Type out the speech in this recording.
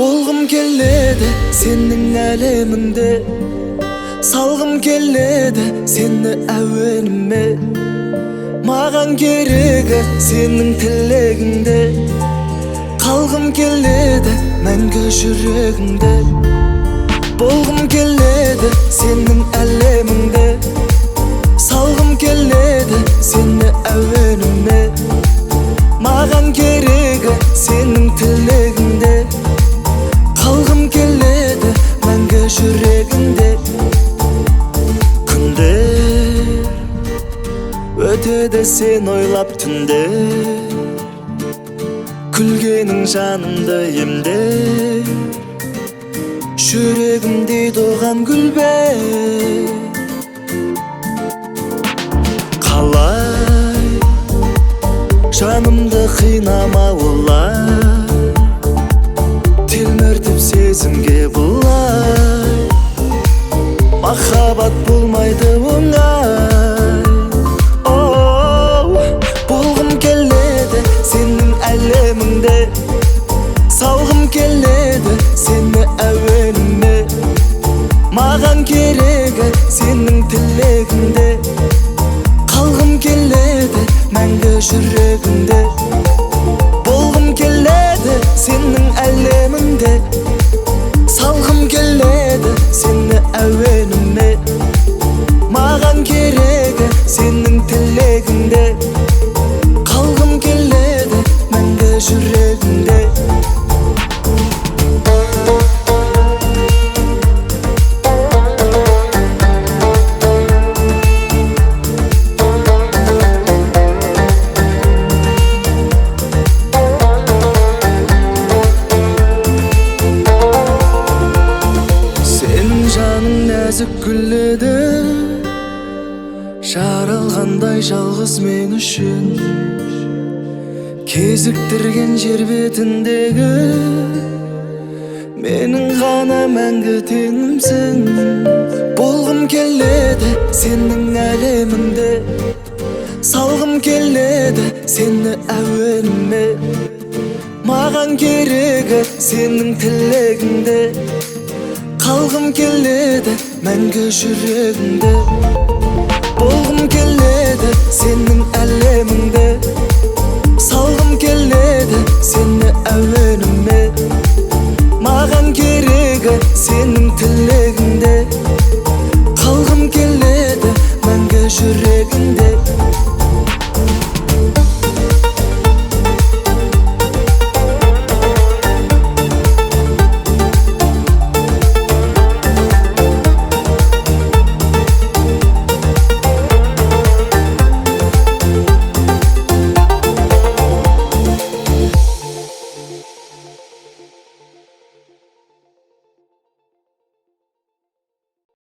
Болғым келеді сенің әлеміңде, салғым келеді сені әуеніме. Маған керегі сенің тілегіңде, қалғым келеді мәңгі жүрегіңде. Болғым келеді сенің әлеміңде, салғым келеді сені әуеніме. Маған керегі сенің тілегіңде, қалғым келеді мәңгі жүрегіңде. Күндер өтеді сен ойлап түндер, күлгенің жанымды емдер. Жүрегімде доған гүлбер. Қалай жанымды қинама олай, телміртіп сезімге бұлай. Махаббат болмайды оңай. Оу, болғым келеді сенің әлеміңде, салғым келеді сені әуеніме. Маған керегі сенің тілегіңде, қалғым келеді мәңгі жүрегіңде. Болғым келеді сенің әлеміңде, салғым келеді сені әуеніме. Маған керегі сенің тілегіңде, қалғым келеді мәңгі жүрегіңде. Сенің жаның нәзік гүл еді, жаралғандай жалғыз мен үшін. Кезіктірген жер бетіндегі менің ғана мәңгі теңімсің. Болғым келеді сенің әлеміңде, салғым келеді сені әуеніме. Маған керегі сенің тілегіңде, қалғым келеді мәңгі жүрегіңде. Болғым келеді сенің әлеміңде, салғым келеді сені әуеніме. Маған керегі сенің тілегіңде.